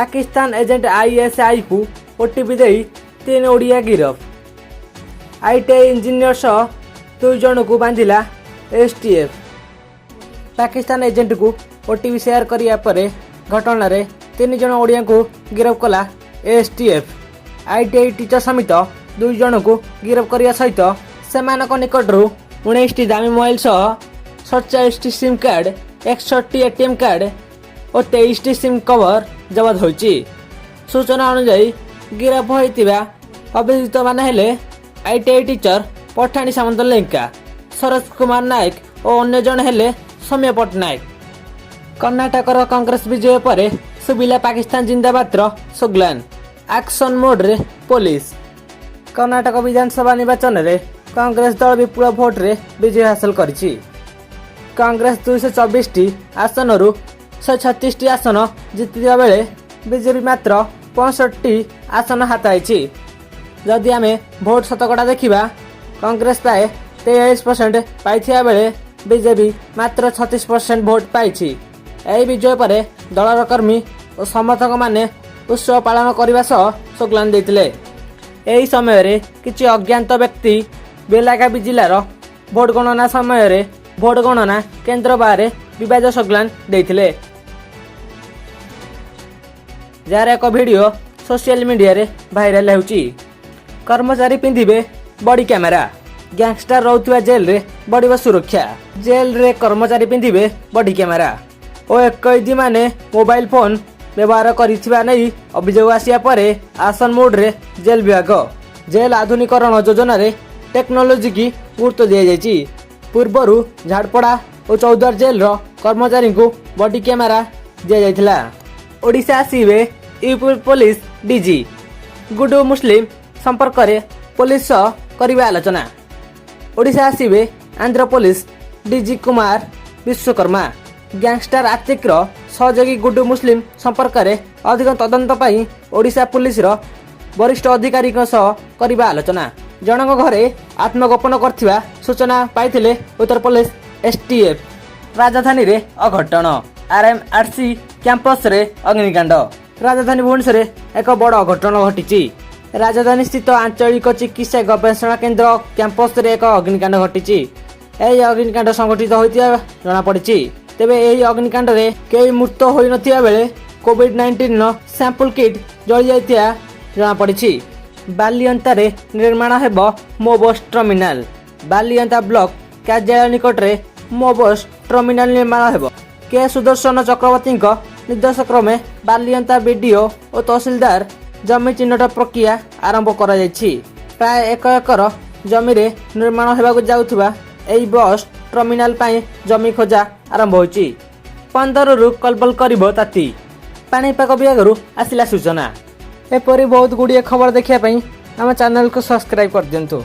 Pakistan agent ଆଇଏସ୍ଆଇକୁ OTP ଦେଇ ତିନି ଓଡ଼ିଆ ଗିରଫ। ଆଇଟିଆଇ ଇଞ୍ଜିନିୟର ସହ ଦୁଇ ଜଣଙ୍କୁ ବାନ୍ଧିଲା ଏସ୍ଟିଏଫ୍। ପାକିସ୍ତାନ ଏଜେଣ୍ଟକୁ ଓଟିପି ସେୟାର କରିବା ପରେ ଘଟଣାରେ ତିନି ଜଣ ଓଡ଼ିଆଙ୍କୁ ଗିରଫ କଲା ଏସ୍ଟିଏଫ୍। ଆଇଟିଆଇ ଟିଚର ସମେତ ଦୁଇ ଜଣଙ୍କୁ ଗିରଫ କରିବା ସହିତ ସେମାନଙ୍କ ନିକଟରୁ 19ଟି ଦାମୀ ମୋବାଇଲ ସହ 47ଟି ସିମ୍ କାର୍ଡ, 61 ଏଟିଏମ୍ କାର୍ଡ ଓ 23ଟି ସିମ୍ କଭର ଜବତ ହୋଇଛି। ସୂଚନା ଅନୁଯାୟୀ, ଗିରଫ ହୋଇଥିବା ଅଭିଯୁକ୍ତମାନେ ହେଲେ ଆଇଟିଆଇ ଟିଚର ପଠାଣି ସାମନ୍ତ ଲେଙ୍କା, ସରୋଜ କୁମାର ନାୟକ ଓ ଅନ୍ୟ ଜଣେ ହେଲେ ସୌମ୍ୟ ପଟ୍ଟନାୟକ। କର୍ଣ୍ଣାଟକର କଂଗ୍ରେସ ବିଜୟ ପରେ ଶୁଭିଲା ପାକିସ୍ତାନ ଜିନ୍ଦାବାଦର ସ୍ଲୋଗାନ, ଆକ୍ସନ ମୋଡରେ ପୋଲିସ। କର୍ଣ୍ଣାଟକ ବିଧାନସଭା ନିର୍ବାଚନରେ କଂଗ୍ରେସ ଦଳ ବିପୁଳ ଭୋଟରେ ବିଜୟ ହାସଲ କରିଛି। କଂଗ୍ରେସ 224ଟି ଆସନରୁ 136ଟି ଆସନ ଜିତିଥିବା ବେଳେ ବିଜେପି ମାତ୍ର 65ଟି ଆସନ ହାତାଇଛି। ଯଦି ଆମେ ଭୋଟ ଶତକଡ଼ା ଦେଖିବା, କଂଗ୍ରେସ ପ୍ରାୟ 43% ପାଇଥିବା ବେଳେ ବିଜେପି ମାତ୍ର 36% ଭୋଟ ପାଇଛି। ଏହି ବିଜୟ ପରେ ଦଳର କର୍ମୀ ଓ ସମର୍ଥକମାନେ ଉତ୍ସବ ପାଳନ କରିବା ସହ ସ୍ଲୋଗାନ ଦେଇଥିଲେ। ଏହି ସମୟରେ କିଛି ଅଜ୍ଞାତ ବ୍ୟକ୍ତି ବେଲାଗାଭି ଜିଲ୍ଲାର ଭୋଟ ଗଣନା ସମୟରେ ଭୋଟ ଗଣନା କେନ୍ଦ୍ର ବାହାରେ ବିବାଦୀୟ ସ୍ଲୋଗାନ ଦେଇଥିଲେ, ଯାହାର ଏକ ଭିଡ଼ିଓ ସୋସିଆଲ ମିଡିଆରେ ଭାଇରାଲ ହେଉଛି। କର୍ମଚାରୀ ପିନ୍ଧିବେ ବଡି କ୍ୟାମେରା, ଗ୍ୟାଙ୍ଗଷ୍ଟର ରହୁଥିବା ଜେଲରେ ବଢିବ ସୁରକ୍ଷା। ଜେଲରେ କର୍ମଚାରୀ ପିନ୍ଧିବେ ବଡି କ୍ୟାମେରା ଓ କଏଦୀମାନେ ମୋବାଇଲ ଫୋନ୍ ବ୍ୟବହାର କରିଥିବା ନେଇ ଅଭିଯୋଗ ଆସିବା ପରେ ଆକ୍ସନ ମୋଡରେ ଜେଲ ବିଭାଗ। ଜେଲ ଆଧୁନିକରଣ ଯୋଜନାରେ ଟେକ୍ନୋଲୋଜିକୁ ଗୁରୁତ୍ୱ ଦିଆଯାଇଛି। ପୂର୍ବରୁ ଝାଡ଼ପଡ଼ା ଓ ଚୌଦ୍ୱାର ଜେଲର କର୍ମଚାରୀଙ୍କୁ ବଡି କ୍ୟାମେରା ଦିଆଯାଇଥିଲା। ଓଡ଼ିଶା ଆସିବେ UP police DG, Guddu Muslim ସମ୍ପର୍କରେ ପୋଲିସ ସହ କରିବେ ଆଲୋଚନା। ଓଡ଼ିଶା ଆସିବେ Andhra police DG Kumar Vishwakarma. Gangster ଆତିକର ସହଯୋଗୀ ଗୁଡୁ ମୁସଲିମ ସମ୍ପର୍କରେ ଅଧିକ ତଦନ୍ତ ପାଇଁ ଓଡ଼ିଶା ପୋଲିସର ବରିଷ୍ଠ ଅଧିକାରୀଙ୍କ ସହ କରିବା ଆଲୋଚନା। ଜଣଙ୍କ ଘରେ ଆତ୍ମଗୋପନ କରିଥିବା ସୂଚନା ପାଇଥିଲେ ଉତ୍ତରପ୍ରଦେଶ ଏସ୍ଟିଏଫ୍। ରାଜଧାନୀରେ ଅଘଟଣ, ଆର୍ଏମ୍ଆରସି କ୍ୟାମ୍ପସରେ ଅଗ୍ନିକାଣ୍ଡ। ରାଜଧାନୀ ଭୁବନେଶ୍ୱରରେ ଏକ ବଡ଼ ଅଘଟଣ ଘଟିଛି। ରାଜଧାନୀ ସ୍ଥିତ ଆଞ୍ଚଳିକ ଚିକିତ୍ସା ଗବେଷଣା କେନ୍ଦ୍ର କ୍ୟାମ୍ପସରେ ଏକ ଅଗ୍ନିକାଣ୍ଡ ଘଟିଛି। ଏହି ଅଗ୍ନିକାଣ୍ଡ ସଂଘଟିତ ହୋଇଥିବା ଜଣାପଡ଼ିଛି। ତେବେ ଏହି ଅଗ୍ନିକାଣ୍ଡରେ କେହି ମୃତ ହୋଇନଥିବା ବେଳେ କୋଭିଡ-19ର ସାମ୍ପଲ କିଟ୍ ଜଳିଯାଇଥିବା ଜଣାପଡ଼ିଛି। ବାଲିଅନ୍ତାରେ ନିର୍ମାଣ ହେବ ମୋ ବସ୍ ଟର୍ମିନାଲ। ବାଲିଅନ୍ତା ବ୍ଲକ କାର୍ଯ୍ୟାଳୟ ନିକଟରେ ମୋ ବସ୍ ଟର୍ମିନାଲ ନିର୍ମାଣ ହେବ। କେ ସୁଦର୍ଶନ ଚକ୍ରବର୍ତ୍ତୀଙ୍କ ନିର୍ଦ୍ଦେଶ କ୍ରମେ ବାଲିଅନ୍ତା ବିଡିଓ ଓ ତହସିଲଦାର ଜମି ଚିହ୍ନଟ ପ୍ରକ୍ରିୟା ଆରମ୍ଭ କରାଯାଇଛି। ପ୍ରାୟ 1 ଏକର ଜମିରେ ନିର୍ମାଣ ହେବାକୁ ଯାଉଥିବା ଏହି ବସ୍ ଟର୍ମିନାଲ ପାଇଁ ଜମି ଖୋଜା ଆରମ୍ଭ ହୋଇଛି। 15ରୁ କଲବଲ କରିବ ତାତି, ପାଣିପାଗ ବିଭାଗରୁ ଆସିଲା ସୂଚନା। ଏପରି ବହୁତ ଗୁଡ଼ିଏ ଖବର ଦେଖିବା ପାଇଁ ଆମ ଚ୍ୟାନେଲକୁ ସବସ୍କ୍ରାଇବ୍ କରିଦିଅନ୍ତୁ।